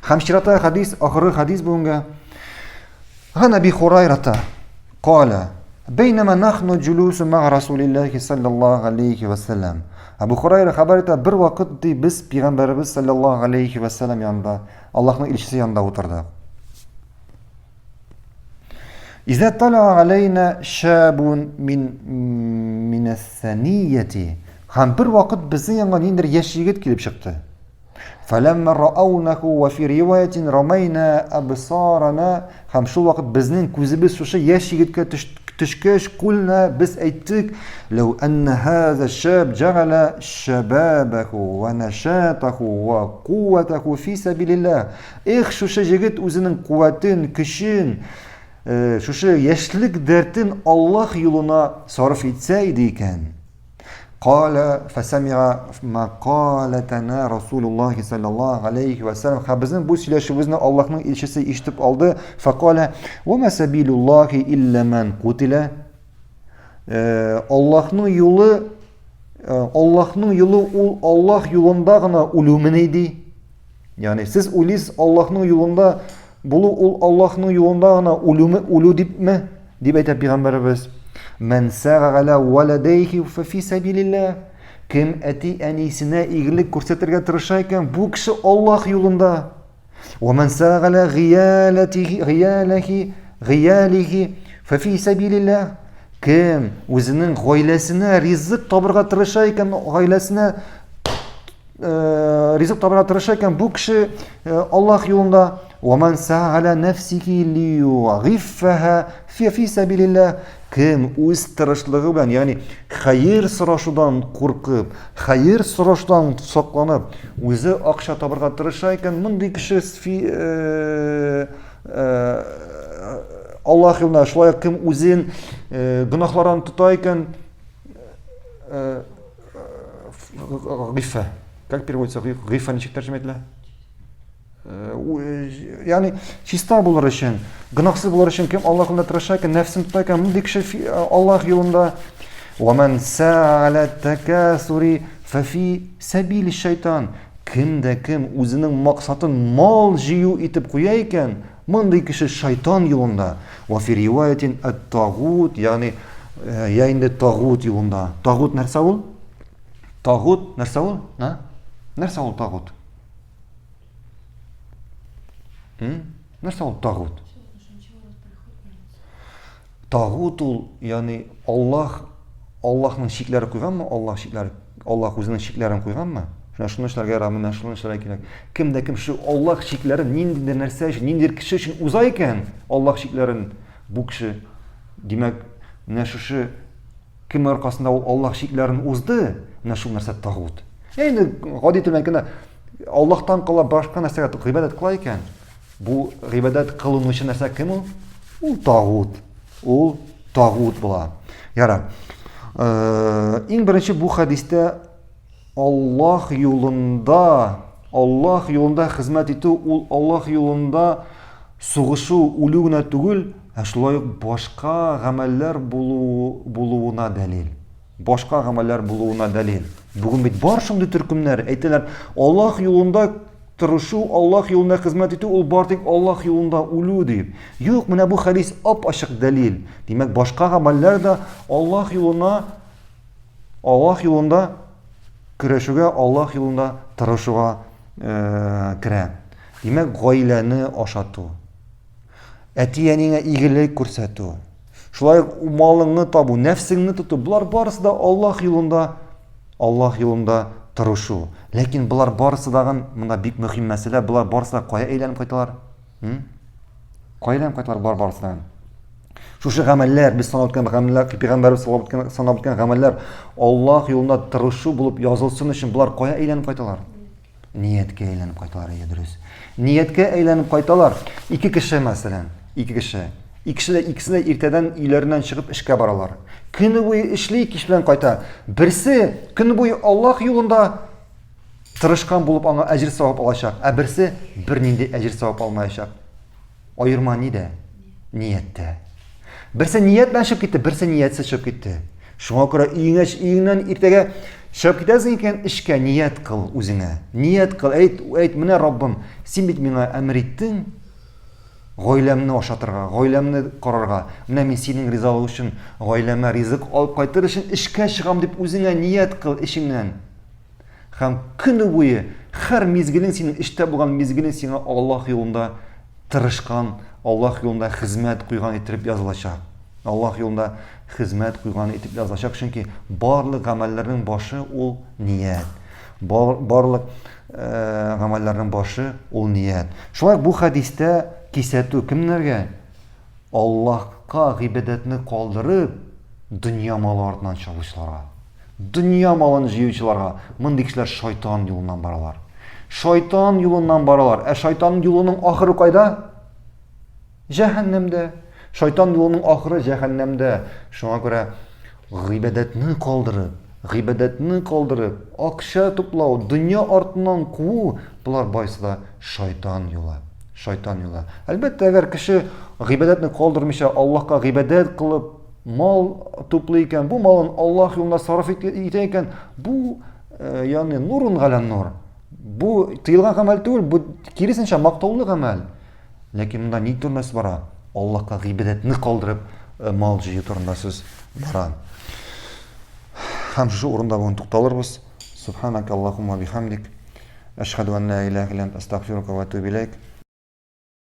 Һәм чираттагы хәдис, ахыргы хәдис бүгенгә. Ган Әби Хурайрата кала Бәйнәмә нахну җулусу мага Расулиллахи саллаллаһу алейхи ва саллям. Әбу Хурайра хәбәр итә, бер вакыт ди без пәйгамбәребез саллаллаһу алейхи ва саллям янында, Аллаһның илчесе янында утырдык. Изә таля алейна шабун мин минәс-санияти. Һәм бер вакыт безнең янга ниндидер яшь егет килеп чыкты. Фәләммә рааунаһу ва фи риваятин рамайна абсарана һәм шул вакыт безнең күзебез шушы яшь егеткә төшкәч, кульна без әйттек, ләү әннә һаза шаб җәгалә шабабаху ва нашатаху ва куәтаху фи сәбилилләһ. Эх, шушы егет үзенең куәтен, көчен, шушы яшьлек дәртен Аллаһ юлына сарыф итсә иде икән. Каля фәсәмига макаләтәнә Расулуллахи саллаллаху алейхи ва саллям. Һәм безнең бу сөйләшүебезне Аллаһның илчесе ишетеп алды. Фәкаля ва ма сабилуллахи илля ман кутиля. Э, Аллаһның юлы э, Аллаһның юлы ул Аллаһ юлында гына үлүмени ди. Ягъни сез уйлыйсыз Аллаһның юлында булу ул Аллаһның юлында гына үлүме үлү дипме? Дип әйтә пәйгамбәребез. Мән сәга валадейхи фа фи сабилиллаһ. Кем әти-әнисенә игелек күрсәтергә тырыша икән, бу кеше Аллаһ юлында. Ва ман сәга гыялатихи гыялахи гыялихи фа фи сабилиллаһ. Кем үзенең гаиләсенә ризык табырга тырыша икән, гаиләсенә ризык табарга тырыша икән, бу кеше Аллаһ юлында ومن سعى على نفسه ليغفها في في سبيل الله кем үз тырышлыгы белән, ягъни хәер сорашудан куркып, хәер сорашудан сакланып, үзе акча табарга тырыша икән, мондый кеше фи, Аллаһ юлында, шулай кем үзен гөнаһлардан тота икән, Гыйфа. Как переводится гыйфа ничек тәрҗемә ителә? Ягъни чиста булыр өчен, гөнаһсыз булыр өчен кем Аллаһ юлында тырыша икән, нәфсен тота икән, мондый кеше Аллаһ юлында. Ва ман са'ала такасури фафи сабили шайтан. Кем дә кем үзенең максатын мал җыю итеп куя икән, Мондый кеше шайтан юлында. Ва фи риваятин ат-тагут, ягъни я инде тагут юлында. Тагут нәрсә ул? Тагут нәрсә ул? А? Нәрсә ул тагут? М? Нәрсә ул тагут? Тагут ул, ягъни Аллаһ Аллаһның чикләре куйганмы? Аллаһ чикләре, Аллаһ үзенең чикләрен куйганмы? Менә шуны эшләргә ярамый, менә шуны эшләргә кирәк. Кем дә кем шу Аллаһ чикләрен ниндидер нәрсә өчен, ниндидер кеше өчен уза икән, Аллаһ чикләрен бу кеше, димәк, менә шушы кем аркасында ул Аллаһ чикләрен узды, менә шул нәрсә тагут. Ә инде гади тел белән әйткәндә, Аллаһтан кала башка нәрсәгә гыйбадәт кыла икән, Бу гыйбадәт кылынучы нәрсә кем ул? Ул тагут. Ул тагут була. Ярар. Иң беренче бу хәдистә Аллаһ юлында, Аллаһ юлында хезмәт итү, ул Аллаһ юлында сугышу, үлү генә түгел, ә шулай ук башка гамәлләр булу, булуына дәлил. Башка гамәлләр булуына дәлил. Бүген бит бар шундый төркемнәр, әйтәләр, Аллаһ юлында тырышу, Аллаһ юлында хезмәт итү, ул бар тик Аллаһ юлында үлү дип. Юк, менә бу хәдис ап-ачык дәлил. Димәк, башка гамәлләр дә Аллаһ юлына Аллаһ юлында көрәшүгә, Аллаһ юлында тырышуга э, керә. Димәк, гаиләне ашату, әти-әниңә игелек күрсәтү, шулай ук малыңны табу, нәфсеңне тоту, болар барысы да Аллаһ юлында, Аллаһ юлында тырышу. Ләкин болар барысы дагын, монда бик мөһим мәсьәлә, болар барысы да кая әйләнеп кайталар? Кая әйләнеп кайталар болар барысы да? Шушы гамәлләр, без санап үткән гамәлләр, пәйгамбәрбез санап үткән, санап үткән гамәлләр Аллаһ юлында тырышу булып язылсын өчен болар кая әйләнеп кайталар? Нияткә әйләнеп кайталар, әйе, дөрес. Нияткә әйләнеп кайталар. Ике кеше, мәсәлән, ике кеше. Икесе дә, икесе дә иртәдән өйләреннән чыгып эшкә баралар. Көне буе эшли, кич белән кайта. Берсе көне буе Аллаһ юлында тырышкан булып аңа әҗер савап алачак, ә берсе бернинди әҗер савап алмаячак. Аерма нидә? Нияттә. Берсе ният белән чыгып китте, берсе ниятсез чыгып китте. Шуңа күрә өеңә, өеңнән иртәгә Чыгып китәсең икән, эшкә ният кыл үзеңә. Ният кыл, әйт, әйт, менә Раббым, син бит миңа әмер иттең, гаиләмне ашатырга, гаиләмне карарга. Менә мин синең ризалык өчен гаиләмә ризык алып кайтыр өчен эшкә чыгам дип үзеңә ният кыл эчеңнән. Һәм көне буе һәр мизгелең синең эштә булган мизгелең сиңа Аллаһ юлында тырышкан, Аллаһ юлында хезмәт куйган иттереп язылачак. Аллаһ юлында хезмәт куйган итеп язылачак, чөнки барлык гамәлләрнең башы ул ният. Бар, барлык э, гамәлләрнең башы ул ният. Шулай бу хәдистә кисәтү кемнәргә? Аллаһка гыйбадәтне калдырып, дөнья малы артыннан чабучыларга. Дөнья малын җыючыларга. Мондый кешеләр шайтан юлыннан баралар. Шайтан юлыннан баралар. Ә шайтан юлының ахыры кайда? Җәһәннәмдә. Шайтан юлының ахыры җәһәннәмдә. Шуңа күрә гыйбадәтне калдырып, гыйбадәтне калдырып, акча туплау, дөнья артыннан куу, болар барысы да шайтан юлы. Шайтан юлы. Әлбәттә, әгәр кеше гыйбадәтне калдырмыйча Аллаһка гыйбадәт кылып, мал туплый икән, бу малын Аллаһ юлында сарыф итә икән, бу э, ягъни нурун галә нур. Бу тыелган гамәл түгел, бу киресенчә мактаулы гамәл. Ләкин монда ни турында сүз бара? Аллаһка гыйбадәтне калдырып э, мал җыю турында сүз бара. Һәм шушы урында бүген тукталырбыз. Субханак Аллаһумма бихамдик. Әшһәду ан ла илаһа илля анта астагфирука ва атубу иләйк.